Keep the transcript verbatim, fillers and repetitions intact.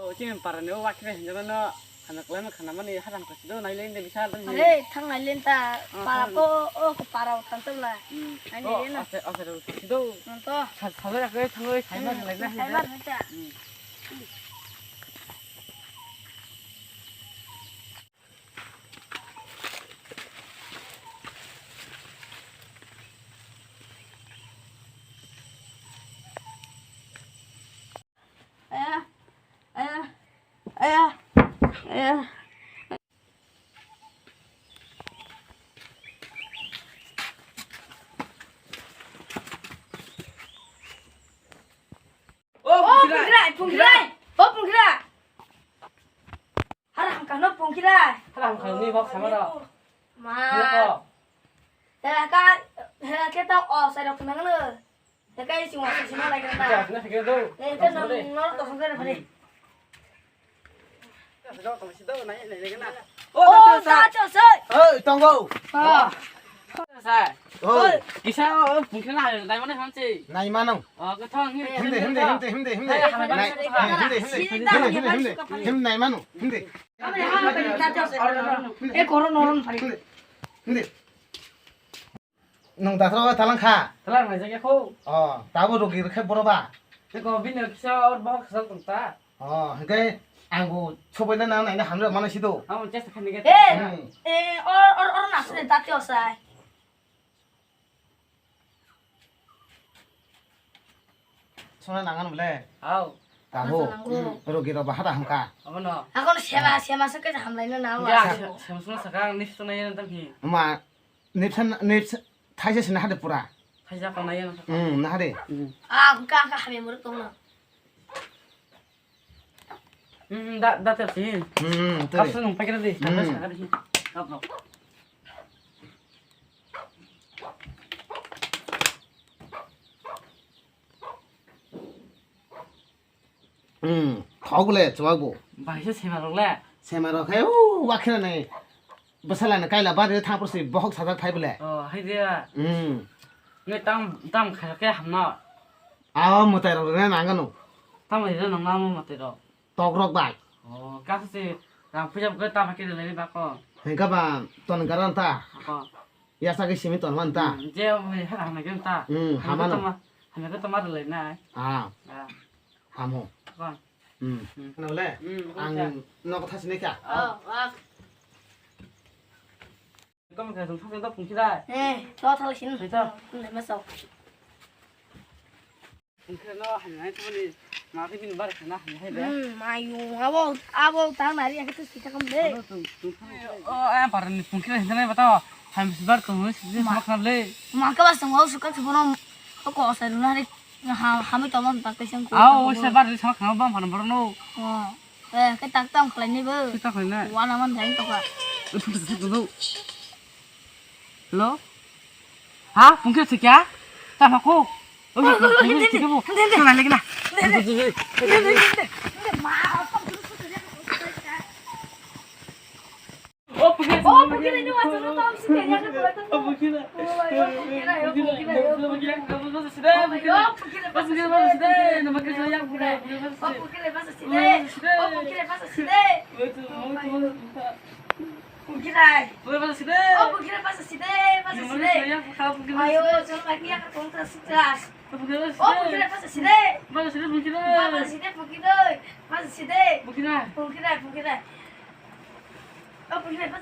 O chini parani o wakhe hinjana no hamya kwlaima khana mani haram kasi do nailai de bisa dam ni. Are, thang nailai ta. Oh, para thang. Ko, o ko para o thang tawla. Hmm. Nailai na. Ase, ase ro kasi do. Nonto. Sa, sa ra ke thang oi sai ma lai na. Sai ma lai ta. Hmm. Aya, aya, aya, aya. O, o, Pungkhirai, Pungkhirai, Pungkhirai. O, Pungkhirai. Hara hamkha no Pungkhirai. Hara hamkha ni bok sama ro. Ma. Hino ko. He ka, he ke ta o sai rok nang no. He ka isi wa sai sima lai kana. Ja, na ke do. He ka no no to sa re phari. O, o, sa, sa, sa. Oi, tongo. Ha. Sa. Oi. Kisa o Pungkhirai na nai mano hamsi. Nai mano. O, ko thong hi. Himde, himde, himde, himde, himde. Nai, himde, himde. Himde, himde, himde. Him nai mano, himde. E koro noron phari. Himde. Nwng dakhra o talang kha? Talang nai jagya kho. O, tabo rogi rwkhe boro ba? Tei ko bini kisa or bahar khasal tong ta? O, hwnkhe ang bo sobaina nang naina hamjak mano si do. Amo chesta khani ge. Eh, hmm. Eh, or, or, or nasne dati osai. Sona nangan bole. Au. Taho. Sona nango. Hmm. Rogi rok bahada hamka. Abono. Ako sema, sema sake hamlaino na. Ya, wa. Sema sona saka ang nipsona yana tangki. Ma, nipsan, nips, thaisa sina hade pura. Thaisa kona yana. Hmm, na hade. Hmm. Ah, ka, ka, hame muruk tongna. Hmm, da, da, tersi. Hmm, teri. Kapsa nung pakai tadi. Hmm. Kapsa nung pakai tadi. Kapsa. Hmm, thok le, chuwak bo. Bahai se sema rok le. Sema rok hai, u, wakhira nai. Bwsala na kaila bari thang porsi bohok sajak thai bole. Oh, hai dia. Hmm. Ngai tam, tam kha ke hamna. Aw, mwtai rok rina nangano. Tam rina nangna mo mwtai rok. Tok rok bai. Oh, kaso se rang puja bwkhe tam khe rwlaini bako. Hengka ba ton garan ta. Ako. Yasa ke simi ton man ta. Hmm, je o hai hara hamna ke ta. Hmm, hamano. Hamna ke toma rwlainai. Ah. Ah. Hamo. Kon. Hmm. Hmm. Ano le? Hmm, ang buja. Nok tha sini kha. Oh, ah. Kom kha sung thang da Pungkhirai. Eh, to thang sini. Hai to. Hmm, ma so. Pungkhirai no hamya hai thamani ma khe bini bar khana hamya hai de. Hmm, mayu, abo, abo tang nari ya khe tu sita kam de. Ano tu, tu thang. O, ayang parani Pungkhirai hinda nai bata. Ham sibar tu, sini sama khana le. Ma ka ba sung au suka tu bono. Ko sa nari. Ha, hami toma tak pesang ko. Au, se bar sama khana bam phana borno. Oh. Eh, khe tak tam khlai ni bo. Khe tak khlai na. Wana man jai to ka. Hello? Ha, Pungkhirai se kya? Ta ma ko? Oh, Pungkhirai se kya bo? Sana lagi na. O Pungkhirai, o Pungkhirai, ni wacha no tong si kanya ka. O Pungkhirai. O Pungkhirai, o Pungkhirai, o Pungkhirai. O Pungkhirai, basa side. O Pungkhirai, basa side. O Pungkhirai, basa side. Pungkhirai. Pungkhirai, basa side. O Pungkhirai, basa side, basa side. Ayo, chong lagi ya ka tong ta sukras. O Pungkhirai, basa side. Basa side, Pungkhirai. Basa side, Pungkhirai. Basa side. Pungkhirai. Pungkhirai, Pungkhirai. O Pungkhirai, basa